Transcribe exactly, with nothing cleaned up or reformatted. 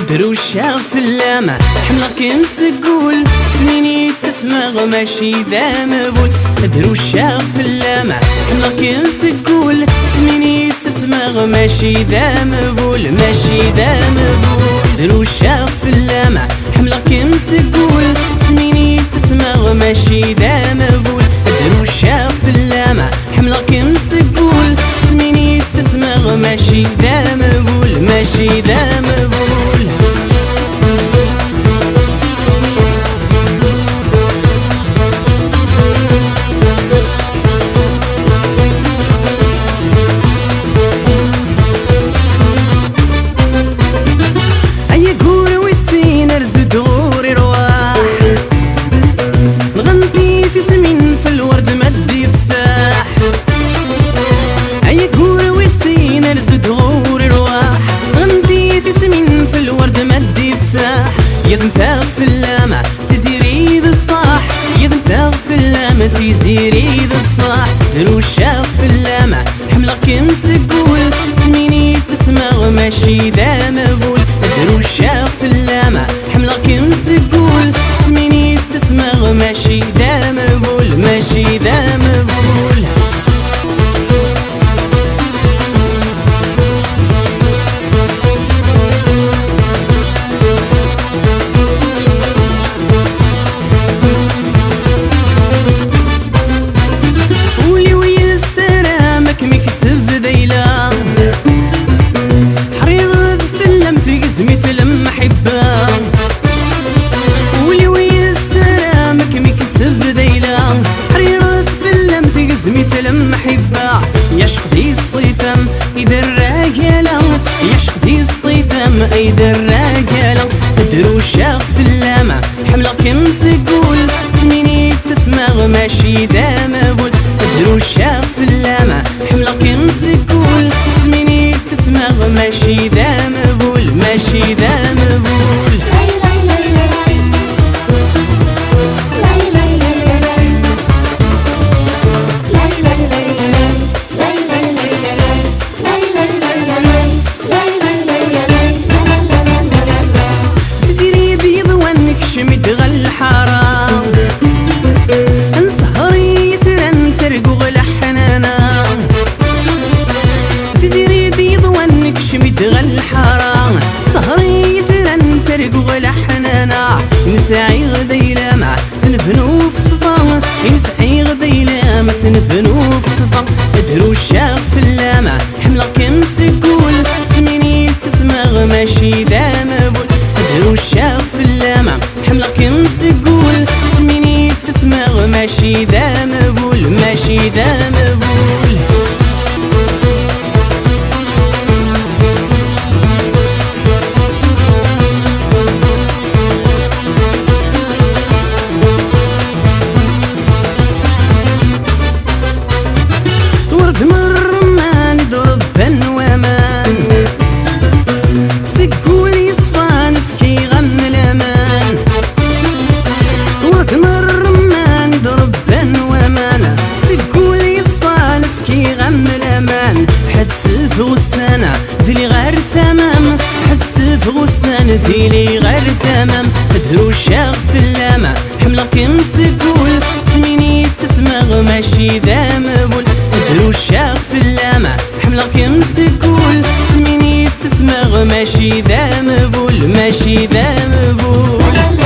Drewceɣ fell-am, ḥemmleɣ-kem seg wul. Ttmini ttasmeɣ, mačči d amvul. Drewceɣ fell-am, ḥemmleɣ-kem seg wul. Ttmini ttasmeɣ, mačči d amvul, mačči d amvul. Drewceɣ fell-am, ḥemmleɣ-kem seg wul. Ttmini ttasmeɣ, mačči d amvul. Drewceɣ fell-am, ḥemmleɣ-kem seg wul. Ttmini ttasmeɣ, mačči d amvul, mačči d amvul. Ay aggur wis sin, rzu-d ɣur-i rwaḥ. Nɣenti tismin f lwerd ma d-yefteḥ. Ay aggur wis sin, rzu-d ɣur-i rwaḥ. Nɣenti tismin f lwerd ma d-yefteḥ. Yadem taɣ fell-am, tiziri d ṣṣeḥ. Yadem taɣ fell-am, tiziri d ṣṣeḥ. Drewceɣ fell-am, ḥemmleɣ-kem seg wul. Ttmini ttasmeɣ, mačči d amvul. Drewceɣ fell-am, ḥemmleɣ-kem seg wul. Ttmini ttasmeɣ, mačči d amvul, mačči d amvul. Ul-iw yessaram ad kem-ikseb d ayla. Ḥriɣet fell-am, tegzem-it lemḥibba. Ul-iw yessaram ad kem-ikseb d ayla. Ḥriɣet fell-am, tegzem-it lemḥibba. Yacq di ṣṣif-am i derra gala. Yacq di ṣṣif-am i derra gala. Drewceɣ fell-am, ḥemmleɣ-kem seg wul. Ttmini ttasmeɣ, mačči d amvul. Drewceɣ fell-am, ḥemmleɣ-kem seg wul. Ttmini ttasmeɣ, mačči d amvul, mačči d amvul. Tiziri d yiḍwan, nekcem-d ɣer lḥara. Nsehher i yitran, tterguɣ leḥnana. Tiziri d yiḍwan, nekcem-d ɣer lḥara. Sehher i yitran, tterguɣ leḥnana. Nesɛiɣ d ayla-m, tenfenuf ṣṣfa. I nesɛiɣ d ayla-m, tenfenuf ṣṣfa. Drewceɣ fell-am, ḥemmleɣ-kem seg wul. Ttmini ttasmeɣ, mačči d amvul. Drewceɣ fell-am, ḥemmleɣ-kem seg wul. Ttmini ttasmeɣ, mačči d amvul, mačči d amvul. Ur d-merrman d rebban waman. Seg wul yeṣfan fkiɣ-am laman. Ur d-merrman d rebban waman. Seg wul yeṣfan fkiɣ-am laman. Ḥettef ussan, dili ɣer tamam. Ḥettef ussan, dili ɣer tamam. Drewceɣ fell-am, ḥemmleɣ-kem seg wul. Ttmini ttasmeɣ, mačči d amvul. Drewceɣ fell-am, ḥemmleɣ-kem seg wul. Ttmini ttasmeɣ, mačči d amvul, mačči d amvul.